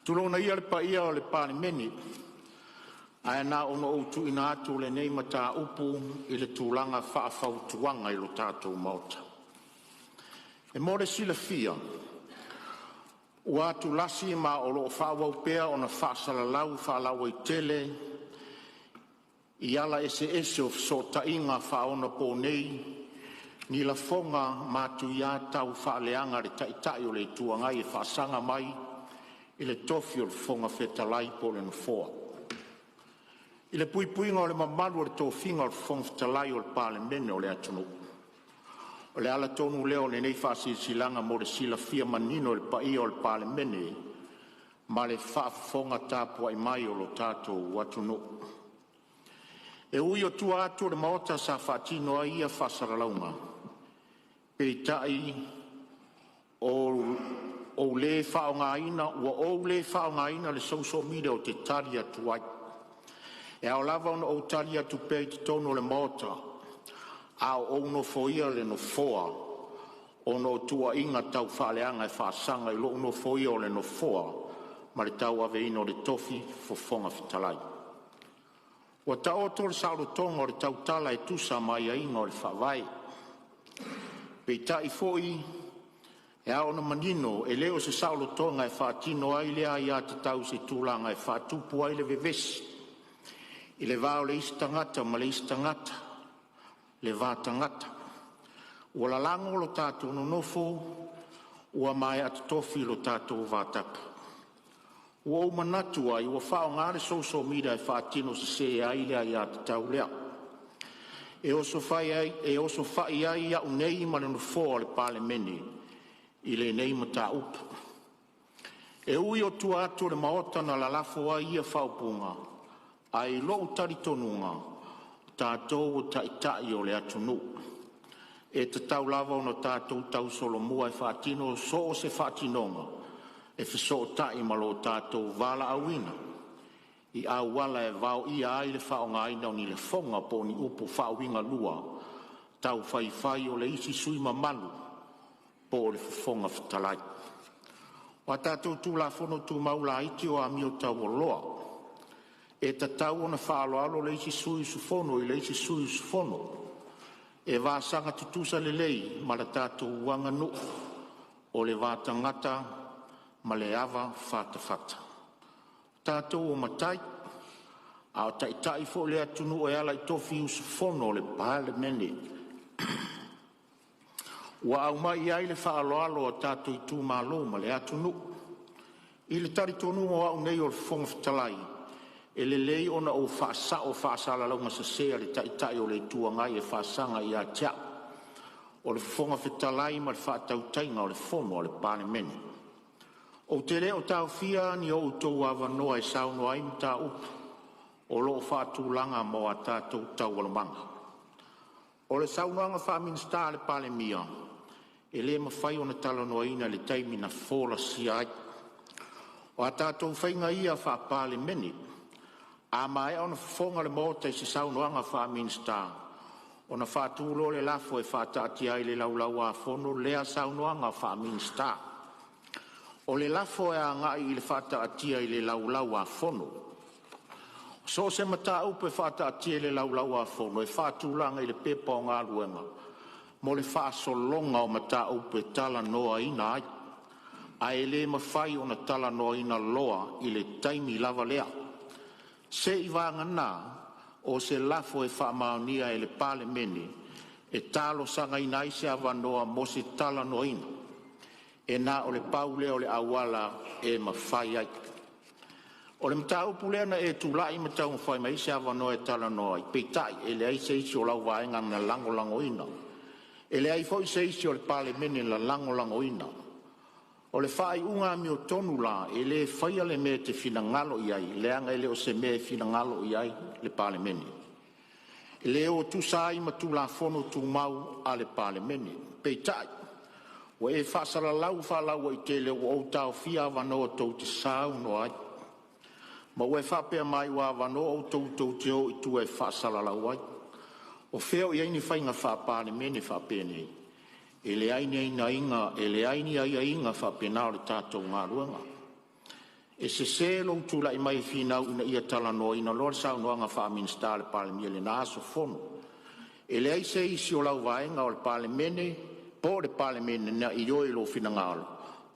Tulouna ia le paia o le Palemene, ae na ona ou tuuina atu o lenei mataupu i le tulaga faafautuaga i le tatou Maota. E mo le silafia ua atulasi ma o lo o faaauau pea ona faasalalau faalauaitele i ala eseese o fesootaiga faaonaponei ni lafoga matuia taufaaleaga a le Taitai o le Itu Agai e faasaga mai i le tofi o le Fofoga Fetalai po o le Nofoa, i le puipuiga o le mamalu o le tofiga o le Fofoga Fetalai o le Palemene o le atunuu. O le ala tonu lea o lenei faasilasilaga mo le silafia manino e le paia o le Palemene ma le faafofoga tapuai mai a lo tatou atunuu. E ui o tua atu o le Maota sa faatino ai ia faasalalauga, peitai ua ou le faaaogaina le social media ou te tali atu ai. E ao lava ona ou tali atu pea i totonu o le Maota a o ou nofoia le Nofoa ona o tuuaiga taufaaleaga e faasaga i lou nofoia o le Nofoa ma le tauaveina o le tofi Fofoga Fetalai. Ua taoto le saolotoga o le tautala e tusa ma aiaiga o le Faavae. Peitai foi e ao ona manino, e le o se saolotoga e faatino ai lea aiatatau i se tulaga e faatupu ai le vevesi i le va o le isi tagata ma le isi tagata, le va tagata. Ua lalago lo tatou nonofo ua maea totofi lo tatou vatapu. Ua ou manatu ai ua faaaoga le social media e faatino sese ai le aiatatau lea, e osofai ai au nei ma le Nofoa o le Palemene i lenei mataupu. E ui o tua atu o le Maota na lalafo ai ia faaupuga, ae i lou talitonuga, o tatou o taitai o le atunuu, e tatau lava ona tatou tausolomua e faatino so o se faatinoga e fesootai ma lo tatou valaauina i auala e vaoia ai le faaaogaina o ni lafoga po o ni upu faauigalua taufaifai o le isi sui usufono mamalu po o le Fofoga Fetalai. O a tatou Tulafono Tumau laiti o Amio Taualoa, e tatau ona faaaloalo le isi sui usufono i le isi sui usufono e vasaga tutusa lelei ma la tatou aganuu o le va tagata ma le avafatafata. O tatou o matai a o taitai foi o le atunuu e ala i tofi usufono o le Palemene ua aumai i ai le faaaloalo a tatou itumalo ma le atunuu. I le talitonuga o au nei o le Fofoga Fetalai, e lelei ona ou faasao faasalalauga sese a le Taitai o le Itu Agai e faasaga ia te au o le Fofoga Fetalai ma le faatautaiga o le Fono a le Palemene. Ou te le o taofia ni o outou avanoa e saunoa ai i mataupu o lo o faatulaga mo a tatou Taualumaga. O le saunoaga faa-Minisita a le Palemia e le mafai ona talanoaina i le taimi na folasia ai. O a tatou faiga ia faa-Palemene, a maea ona fofoga le Maota i se saunoaga faa-Minisita, ona faatu loa lea o le lafo e faataatia ai i le Laulau-a-Fono lea saunoaga faa-Minisita. O le lafo e agai i le faataatia i le Laulau-a-Fono. So o se mataupu e faataatia i le Laulau-a-Fono e faatulaga i le Pepa o Galuega mo le faasologa o mataupu e talanoaina ai, ae le mafai ona talanoaina loa i le taimi lava lea, seiavagana o se lafo e faamaonia e le Palemene e talosagaina ai se avanoa mo se talanoaina. E na o le pau lea o le auala e mafai ai. O le mataupu lea na e tulai ma taumafai mai ai se avanoa e talanoa ai, peitai e leai se isi o lau vaega na lagolagoina, e leai foi se isi o le Palemene na lagolagoina. O le faaiuga amiotonu la, e le faia le mea e te finagalo i ai leaga e le o se mea e finagalo i ai le Palemene. E le o tusa ai ma Tulafono Tumau a le Palemene. Peitai, ua e faasalalau faalauaitele ua ou taofia avanoa tou te saunoa ai, ma ua e faapea mai ua avanoa outou tou te o i tua e faasalalau ai. O fea o i ai ni faiga faa-Palemene faapenei? E leai ni aiaiga faapena o le tatou galuega. E sese lou tulai mai e finau ina ia talanoaina loa le saunoaga faa-Minisita a le Palemia i lena aso Fono. E leai se isi o lau vaega o le Palemene po o le Palemene na ioe i lou finagalo,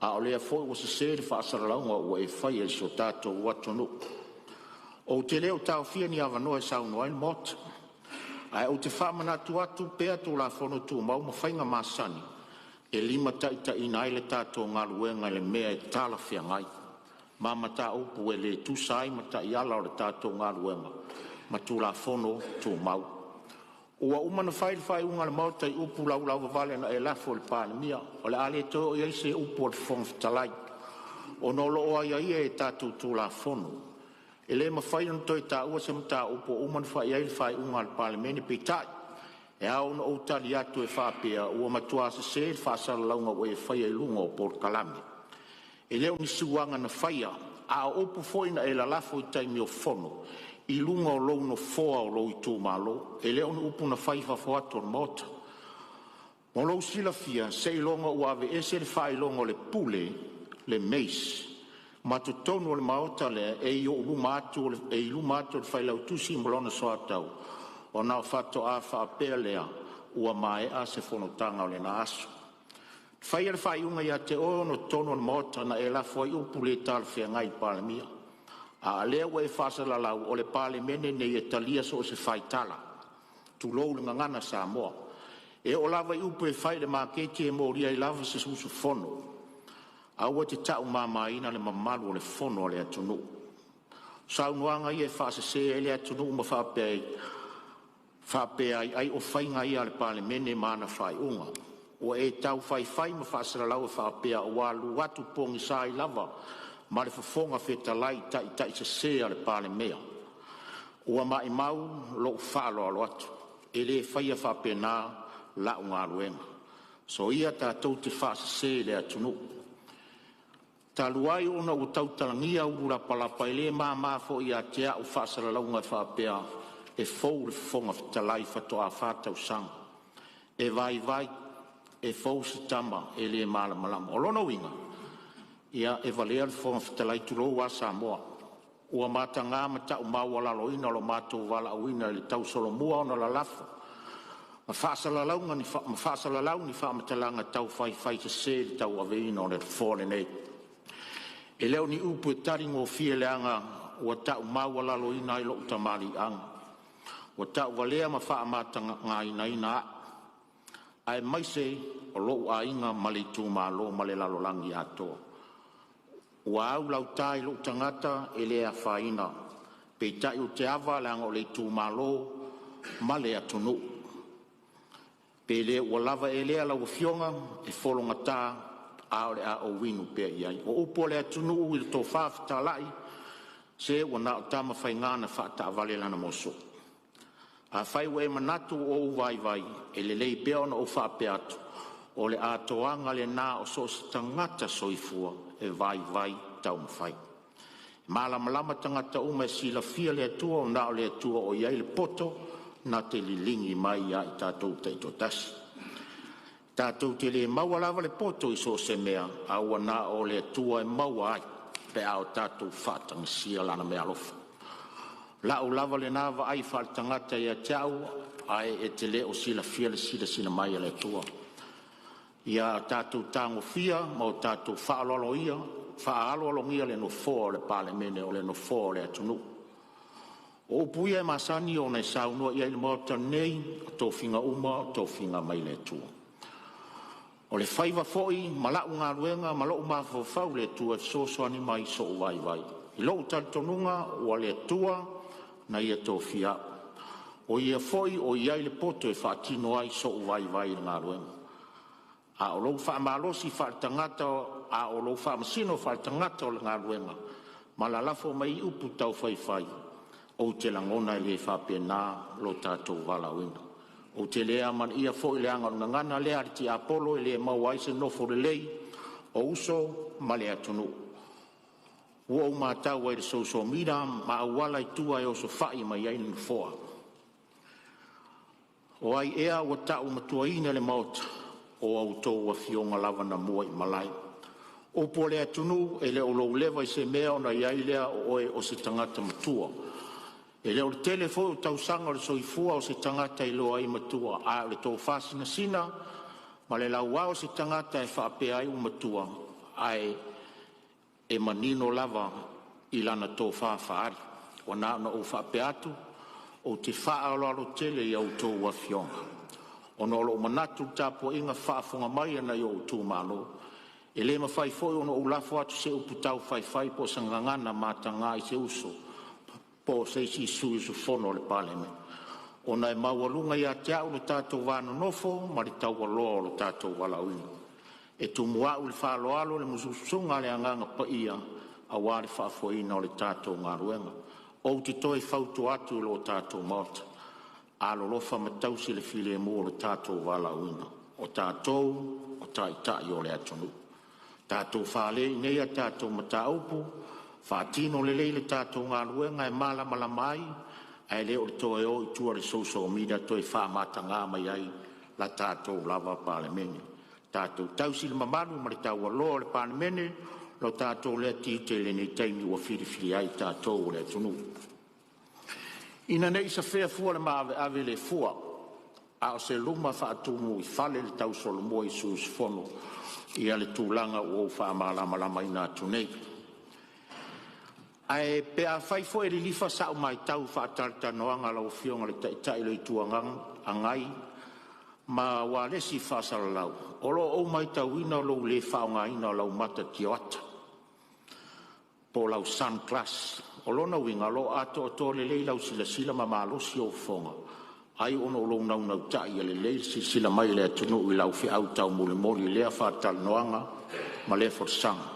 a o lea foi ua sese le faasalalauga ua e faia i si o tatou atunuu. Ou te le o taofia ni avanoa e saunoa ai le Maota, ae ou te faamanatu atu pea Tulafono Tumau ma faiga masani e limataitaiina ai le tatou galuega i le mea e talafeagai ma mataupu e le tusa ai ma taiala o le tatou galuega ma Tulafono Tumau. Ua uma ona fai le faaiuga a le Maota i upu laulauvavale na e lafo i le Palemia. O le a le toe oo i ai se upu a le Fofoga Fetalai, ona o lo o aiaia i tatou Tulafono. E le mafai ona toe taua se mataupu ua uma ona fai i ai le faaiuga a le Palemene. Peitai, e ao ona ou tali atu e faapea, ua matua sese le faasalalauga ua e faia i luga o polokalame. E le o ni suaga na faia, a o upu foi na e lalafo i taimi o fono i luga o lou nofoa o lou itumalo. E le o ni upu na fai i fafo atu o le Maota. Mo lou silafia, seiloga ua aveese le faailoga o le Pule, le mace, ma totonu o le maota lea e i luma atu o le Failautusi ma lona soatau, ona faatoa faapea lea ua maea se fonotaga o lena aso. Na faia le faaiuga ia te oe ona o totonu o le Maota na e lafo ai upu le talafeagai i le Palemia. A o lea ua e faasalalau, o le Palemene lenei e talia so o se faitala, tulou le gagana Samoa. E oo lava i upu e fai i le maketi e molia ai lava se usufono. Aua e te taumamaina le mamalu o le Fono a le atunuu. O saunoaga ia e faasese ai le atunuu ma faapea ai ai o faiga ia a le Palemene ma ana faaiuga. Ua e tau faifai ma faasalalau e faapea ua alu atu pogisa ai lava ma le Fofoga Fetalai i taitai sese a le Palemia. Ua maumau lou faaaloalo atu. E le faia faapena lau galuega. Soia tatou te faasese i le atunuu. Talu ai ona ua tautalagia ulu lapalapa, e le mama foi ia te au faasalalauga e faapea e fou le Fofoga Fetalai faatoa fa tausaga. E vaivai e fou se tama e le malamalama. O lona uiga, ia e valea le Fofoga Fetalai, tulou lava Samoa. Ua mataga ma tau maualaloina lo matou valaauina i le tausolomua ona lalafo ma faasalalau ni faamatalaga taufaifai sese i le tauaveina o le Nofoa lenei. E le o ni upu e taligofie leaga ua tau maualaloina ai lou tamaliiaga, ua tauvalea ma faamatagataina a'u, aemaise o lou aiga ma le itumalo ma le lalolagi atoa. Ua au lauta i lou tagata e le afaina, peitai ou te ava leaga o le itumalo ma le atunuu. Pe le ua lava ea lea lau Afioga e fologata, ae o le a ou inu pea i ai. O upu a le atunuu i le tofa fetalai, se ua na o Tamafaiga na faataavale lana moso. Afai ua e manatu ua ou vaivai, e lelei pea ona ou faapea atu, o le atoaga lena o so o se tagata soifua, e vaivai taumafai. E malamalama tagata uma e silafia le Atua, ua na o le Atua o i ai le poto na te liligi mai ia i tatou taitoatasi. Tatou te le maua lava le poto i so o se mea, a ua na o le Atua e maua ai pe a tatou faatagisia Lana meaalofa. O lau lava lena vaai faaletagata ia te au, ae e te le o silafia le silasila mai a le Atua. Ia tatou tagofia ma o tatou faaaloalogia le Nofoa o le Palemene, o le Nofoa o le atunuu. O upu ia e masani ona e saunoa i ai i le Maota lenei, o tofiga uma o tofiga mai le Atua. O le faiva foi ma lau galuega ma lou mafaufau i le Atua e fesoasoani mai i sou vaivai. I lou talitonuga ua le Atua na Ia tofia a'u, o Ia foi o i ai le poto e faatino ai so'u vaivai i le galuega. A o lou faamalosi faaletagata a o lou faamasino faaletagata o le galuega ma lalafo mai ai upu taufaifai, ou te lagona e le faapena lo tatou valaauina. Ou te le amanaia foi leaga o le gagana lea a le tiapolo e le maua ai se nofo lelei o uso ma le atunuu. Ua ou matau ai i le social media ma auala i tua e osofai mai ai nofoa. O ai ea ua taumatuaina le Maota? O a outou afioga lava na muaimalae. Upu a le atunuu, e le o lou leva i se mea ona i ai lea o oe o se tagata matua. E le o le tele foi o tausaga o le soifua o se tagata e iloa ai le matua, a o le tofa sinasina ma le lauao o se tagata e faapea ai ua matua, ae manino lava i lana tofa faali. Ua na ona ou faapea atu, ou te faaaloalo tele i a outou afioga, ona o lou manatu i le tapuaiga faafofoga mai a nai ou itumalo, e le mafai foi ona ou lafo atu se upu taufaifai po o se gagana mataga i se uso po o se isi sui usufono o le Palemene, ona e maualuga ia te au lo tatou va nonofo ma le taualoa o lo tatou valaauina. E tumu au i le faaaloalo le musumusuga a le Agaga Paia aua le faafoeina o le tatou galuega. Ou te toe fautua atu i lo tatou Maota, alolofa ma tausi le filemu o lo tatou valaauina, o tatou o taitai o le atunuu. Tatou fale i inei a tatou mataupu, faatino lelei le tatou galuega e malamalama ai, ae le o le toe o i tua i le social media toe faamataga mai ai la tatou lava Palemene. Tatou tausi le mamalu ma le taualoa o le Palemene, lo tatou lea tiute i lenei taimi ua filifilia ai tatou e le atunuu. Ina ne i safea fua le maaveave le fua, a o se luma faatumuifale le tausolomua i sui usufono ia le tulaga ua ou faamalamalamaina atu nei. Ae pe afai foi e lilifa sau matau i faatalatalanoaga a lau Afioga i le Taitai o le Itu Agai ma ualesi faasalalau, o lo o ou matauina lou le faaaogaina o lau mata tioata po o lau sun glass. O lona uiga o lo o atoatoa lelei lau silasila ma malosi ou fofoga, ai ona o lou naunautai ia lelei le silasila mai a le atunuu i lau feau taumolimoli i lea faatalanoaga ma lea folasaga.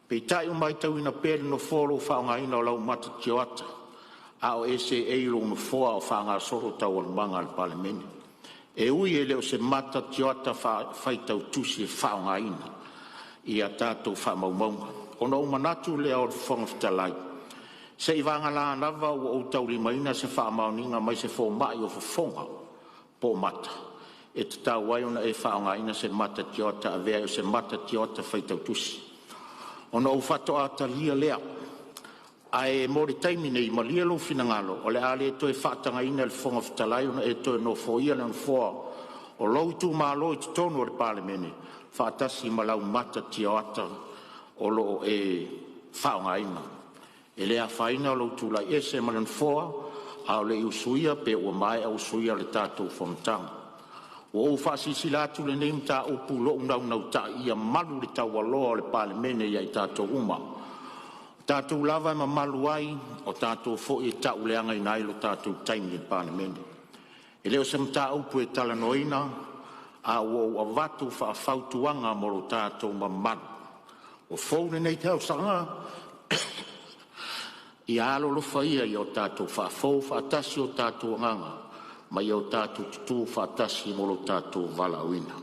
Peitai ua matauina pea e le Nofoa lou faaaogaina o lau mata tioata a o e seei i lou nofoa a o faagasolo taualumaga a le Palemene. E ui e le o se mata tioata faitau tusi e faaaogaina i a tatou faamaumauga. Ona ou manatu lea o le Fofoga Fetalai, seiavagana lava ua ou taulimaina se faamaoniga mai se fomai o fofoga po o mata e tatau ai ona e faaaogaina se mata tioata e avea ai o se mata tioata faitau tusi, ona ou faatoa talia lea. Ae mo le taimi nei, malie lou finagalo, o le a le toe faatagaina e le Fofoga Fetalai ona e toe nofoia le nofoa o lou itumalo i totonu o le Palemene faatasi ma lau mata tioata o lo o e faaaogaina. E le afaina lou tulai ese ma le nofoa a o le i usuia pe ua maea usuia le tatou fonotaga. Ua ou faasilasila atu lenei mataupu i lou naunautai ia malu le taualoa o le Palemene ia i tatou uma. O tatou lava e mamalu ai, o tatou foi e tauleagaina ai lo tatou taimi i le Palemene. E le o se mataupu e talanoaina, ae ua ou avatu faafautuaga mo lo tatou mamalu. Ua fou lenei tausaga, ia alolofa ia ia o tatou faafou faatasi o tatou agaga ma ia o tatou tutu faatasi mo lo tatou valaauina.